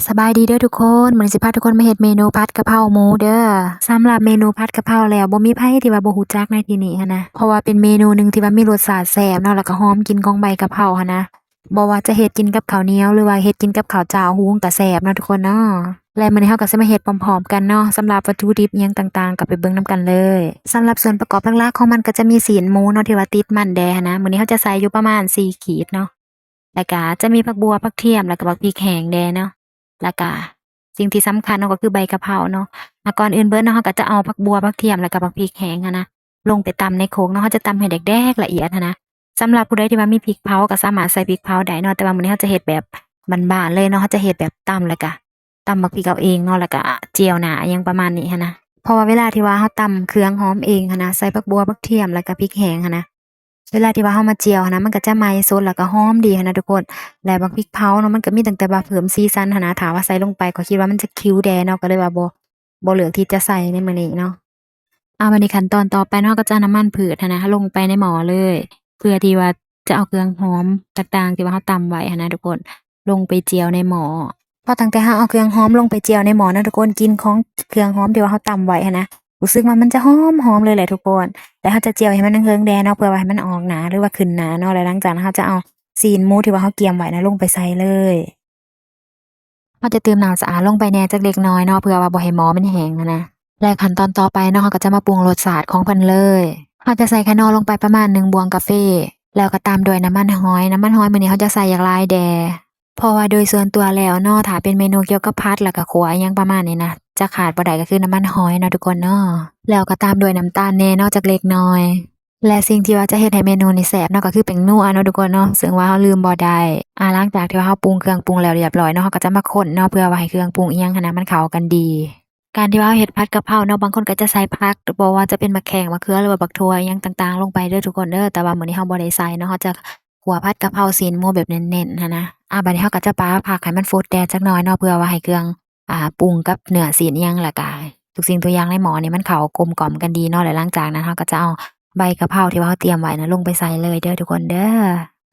ສະບາຍດີເດີທຸກຄົນ, ມື້ນີ້ຊິພາທຸກຄົນມາເຮັດເມນູຜັດກະເພົາໝູເດີ. ສຳລັບເມນູຜັດກະເພົາແລ້ວ ບໍ່ມີໃຜທີ່ວ່າບໍ່ຮູ້ຈັກໃນທີ່ນີ້ຫັ້ນນະ, ເພາະວ່າເປັນເມນູໜຶ່ງທີ່ວ່າມີລົດຊາດແຊບເນາະ ແລ້ວກໍຫອມກິ່ນຂອງໃບກະເພົາຫັ້ນນະ. ບໍ່ວ່າຈະເຮັດກິນກັບເຂົ້າໜຽວ ຫຼືວ່າເຮັດກິນກັບເຂົ້າຈ້າວຫຸງກໍແຊບເນາະທຸກຄົນເນາະ. ແລະ ມື້ນີ້ເຮົາກໍຊິມາເຮັດພ້ອມໆກັນເນາະ. ສຳລັບວັດຖຸດິບອີ່ຫຍັງຕ່າງໆ ກໍໄປເບິ່ງນຳກັນເລີຍ. ສຳລັບສ່ວນປະກອບຫຼັກໆຂອງມັນກໍຈະມີຊີ້ນໝູເນາະ ທີ່ວ່າຕິດມັນແດ່ຫັ້ນນະ, ມື້ນີ້ເຮົາຈະໃສ່ຢູ່ປະມານສີ່ຂີດເນາະ. ແລ້ວກະຈະມີຜັກບົ່ວ, ຜັກທຽມ ແລ້ວກະບັກພິກແຫ້ງແດ່ເນາະ, ແລ້ວກະສິ່ງທີ່ສຳຄັນເນາະ ກໍຄືໃບກະເພົາເນາະ. ອາ ກ່ອນອື່ນເບີດເນາະ ເຮົາກໍຈະເອົາຜັກບົ່ວ, ຜັກທຽມ ແລ້ວກະບັກພິກແຫ້ງຫັ້ນນະ ລົງໄປຕຳໃນໂຄກເນາະ, ເຮົາຈະຕຳໃຫ້ແດກໆລະອຽດຫັ້ນນະ. ສຳລັບຜູ້ໃດທີ່ວ່າມີພິກເຜົາກໍສາມາດໃສ່ພິກເຜົາໄດ້ເນາະ, ແຕ່ວ່າມື້ນີ້ເຮົາຈະເຮັດແບບບ້ານໆເລີຍເນາະ, ເຮົາຈະເຮັດແບບຕຳ ແລ້ວກະ ຕຳບັກພິກເອົາເອງເນາະ ແລ້ວກະຈຽວໜ້າອີ່ຫຍັງປະມານນີ້ຫັ້ນນະ. ເພາະວ່າເວລາທີ່ວ່າເຮົາຕຳເຄື່ອງຫອມເອງຫັ້ນນະ ໃສ່ຜັກບົ່ວ, ຜັກທຽມ ແລ້ວກະພິກແຫ້ງຫັ້ນນະ, ເວລາທີ່ວ່າເຮົາມາຈຽວຫັ້ນນະ ມັນກໍຈະໄໝ້ສົດ ແລ້ວກໍຫອມດີຫັ້ນນະທຸກຄົນ. ແລະ ບັກພິກເຜົາເນາະ ມັນກໍມີຕັ້ງແຕ່ວ່າເພີ່ມສີສັນຫັ້ນນະ, ຖ້າວ່າໃສ່ລົງໄປ ຂ້ອຍຄິດວ່າມັນຈະຂິວແດ່ເນາະ, ກໍເລີຍວ່າບໍ່ ບໍ່ເລືອກທີ່ຈະໃສ່ໃນມື້ນີ້ເນາະ. ອາ ບັດນີ້ຂັ້ນຕອນຕໍ່ໄປເນາະ ເຮົາກໍຈະເອົານ້ຳມັນພືດຫັ້ນນະ ລົງໄປໃນໝໍ້ເລີຍ ເພື່ອທີ່ວ່າຈະເອົາເຄື່ອງຫອມຕ່າງໆທີ່ວ່າເຮົາຕຳໄວ້ຫັ້ນນະທຸກຄົນ ລົງໄປຈຽວໃນໝໍ້. ພໍຕັ້ງແຕ່ເຮົາເອົາເຄື່ອງຫອມລົງໄປຈຽວໃນໝໍ້ນະທຸກຄົນ, ກິ່ນຂອງເຄື່ອງຫອມທີ່ວ່າເຮົາຕຳໄວ້ຫັ້ນນະ ຮູ້ສຶກວ່າມັນຈະຫອມໆເລີຍແຫຼະທຸກຄົນ. ແລະ ເຮົາຈະຈຽວໃຫ້ມັນເຫິງໆແດ່ເນາະ ເພື່ອວ່າໃຫ້ມັນອອກໜ້າ ຫຼືວ່າຂຶ້ນໜ້າເນາະ. ແລະ ຫຼັງຈາກນັ້ນເຮົາຈະເອົາຊີ້ນໝູທີ່ວ່າເຮົາກຽມໄວ້ນະ ລົງໄປໃສ່ເລີຍ. ເຮົາຈະຕື່ມນ້ຳສະອາດລົງໄປແດ່ຈັກເລັກນ້ອຍເນາະ ເພື່ອວ່າບໍ່ໃຫ້ໝໍ້ມັນແຫ້ງຫັ້ນນະ. ແລະ ຂັ້ນຕອນຕໍ່ໄປເນາະ ເຮົາກໍຈະມາປຸງລົດຊາດຂອງເພິ່ນເລີຍ. ເຮົາຈະໃສ່ຂະໜໍ່ລົງໄປປະມານໜຶ່ງບ່ວງກາເຟ ແລ້ວກໍຕາມດ້ວຍນ້ຳມັນຫອຍ. ນ້ຳມັນຫອຍມື້ນີ້ເຮົາຈະໃສ່ຢາກຫຼາຍແດ່ ເພາະວ່າໂດຍສ່ວນຕົວແລ້ວເນາະ ຖ້າເປັນເມນູກ່ຽວກັບຜັດ ແລ້ວກໍຂົ້ວອີ່ຫຍັງປະມານນີ້ນະ ຈະຂາດບໍ່ໄດ້ກໍຄືນ້ຳມັນຫອຍເນາະທຸກຄົນເນາະ. ແລ້ວກໍຕາມດ້ວຍນ້ຳຕານແດ່ເນາະ ຈັກເລັກນ້ອຍ. ແລະ ສິ່ງທີ່ວ່າຈະເຮັດໃຫ້ເມນູນີ້ແຊບເນາະ ກໍຄືແປ້ງນົວເນາະທຸກຄົນເນາະ, ເຊິ່ງວ່າເຮົາລືມບໍ່ໄດ້. ອາ ຫຼັງຈາກທີ່ວ່າເຮົາປຸງເຄື່ອງປຸງແລ້ວຮຽບຮ້ອຍເນາະ ເຮົາກໍຈະມາຄົນເນາະ ເພື່ອວ່າໃຫ້ເຄື່ອງປຸງອີ່ຫຍັງຫັ້ນນະ ມັນເຂົ້າກັນດີ. ການທີ່ວ່າເຮົາເຮັດຜັດກະເພົາເນາະ ບາງຄົນກໍຈະໃສ່ຜັກ ບໍ່ວ່າຈະເປັນໝາກແຂ້ງ ໝາກເຂືອ ຫຼືວ່າບັກຖົ່ວອີ່ຫຍັງຕ່າງໆລົງໄປເດີທຸກຄົນເດີ. ແຕ່ວ່າມື້ນີ້ເຮົາບໍ່ໄດ້ໃສ່ເນາະ, ເຮົາຈະຂົ້ວຜັດກະເພົາຊີ້ນໝູແບບເນັ້ນໆຫັ້ນນະ. ອາ ບັດນີ້ເຮົາກໍຈະປະພັກໃຫ້ມັນຟົດແດ່ຈັກໜ້ອຍເນາະ ເພື່ອວ່າໃຫ້ເຄື່ອງ ອ່າ ປຸງກັບເນື້ອຊີ້ນອີ່ຫຍັງ ແລ້ວກະທຸກສິ່ງທຸກຢ່າງໃນໝໍ້ນີ້ມັນເຂົ້າກົມກ່ອມກັນດີເນາະ. ແລະ ຫຼັງຈາກນັ້ນເຮົາກໍຈະເອົາໃບກະເພົາທີ່ວ່າເຮົາຕຽມໄວ້ນະ ລົງໄປໃສ່ເລີຍເດີທຸກຄົນເດີ.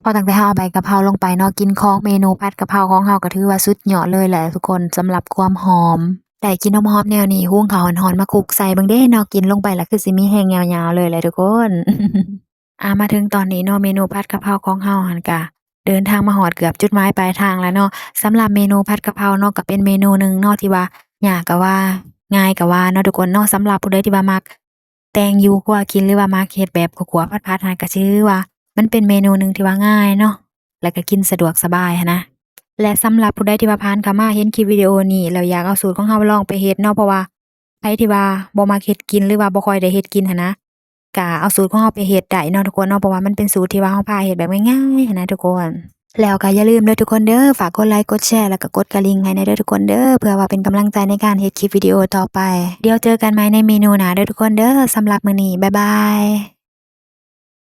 ພໍຕັ້ງແຕ່ເຮົາເອົາໃບກະເພົາລົງໄປເນາະ ກິ່ນຂອງເມນູຜັດກະເພົາຂອງເຮົາກໍຖືວ່າສຸດຍອດເລີຍແຫຼະທຸກຄົນ ສຳລັບຄວາມຫອມ. ໄດ້ກິ່ນຫອມໆແນວນີ້ ຫຸງເຂົ້າຮ້ອນໆມາຄຸກໃສ່ເບິ່ງເດ້ເນາະ, ກິນລົງໄປລະຄືຊິມີແຮງຍາວໆເລີຍແຫຼະທຸກຄົນ. ອາ ມາເຖິງຕອນນີ້ເນາະ ເມນູຜັດກະເພົາຂອງເຮົາຫັ້ນກະເດີນທາງມາຮອດເກືອບຈຸດໝາຍປາຍທາງແລ້ວເນາະ. ສຳລັບເມນູຜັດກະເພົາເນາະ ກະເປັນເມນູໜຶ່ງເນາະ ທີ່ວ່າຍາກກະວ່າ ງ່າຍກະວ່າເນາະທຸກຄົນເນາະ. ສຳລັບຜູ້ໃດທີ່ວ່າມັກແຕ່ງຢູ່ຄົວກິນ ຫຼືວ່າມັກເຮັດແບບຂົ້ວໆຜັດໆຫັ້ນ ກະຖືວ່າມັນເປັນເມນູໜຶ່ງທີ່ວ່າງ່າຍເນາະ ແລ້ວກະກິນສະດວກສະບາຍຫັ້ນນະ. ແລະ ສຳລັບຜູ້ໃດທີ່ວ່າຜ່ານເຂົ້າມາເຫັນຄລິບວິດີໂອນີ້ແລ້ວ ຢາກເອົາສູດຂອງເຮົາລອງໄປເຮັດເນາະ ເພາະວ່າໃຜທີ່ວ່າບໍ່ມັກເຮັດກິນ ຫຼືວ່າບໍ່ຄ່ອຍໄດ້ເຮັດກິນຫັ້ນນະ ກະເອົາສູດຂອງເຮົາໄປເຮັດໄດ້ເນາະທຸກຄົນເນາະ, ເພາະວ່າມັນເປັນສູດທີ່ວ່າເຮົາພາເຮັດແບບງ່າຍໆຫັ້ນນະທຸກຄົນ. ແລ້ວກະຢ່າລືມເດີທຸກຄົນເດີ ຝາກກົດໄລ ກົດແຊ ແລ້ວກະກົດກະດິ່ງໃຫ້ແດ່ເດີທຸກຄົນເດີ ເພື່ອວ່າເປັນກຳລັງໃຈໃນການເຮັດຄລິບວິດີໂອຕໍ່ໄປ. ດຽວເຈີກັນໃໝ່ໃນເມນູໜ້າເດີທຸກຄົນເດີ. ສຳລັບມື້ນີ້ ບາຍບາຍ.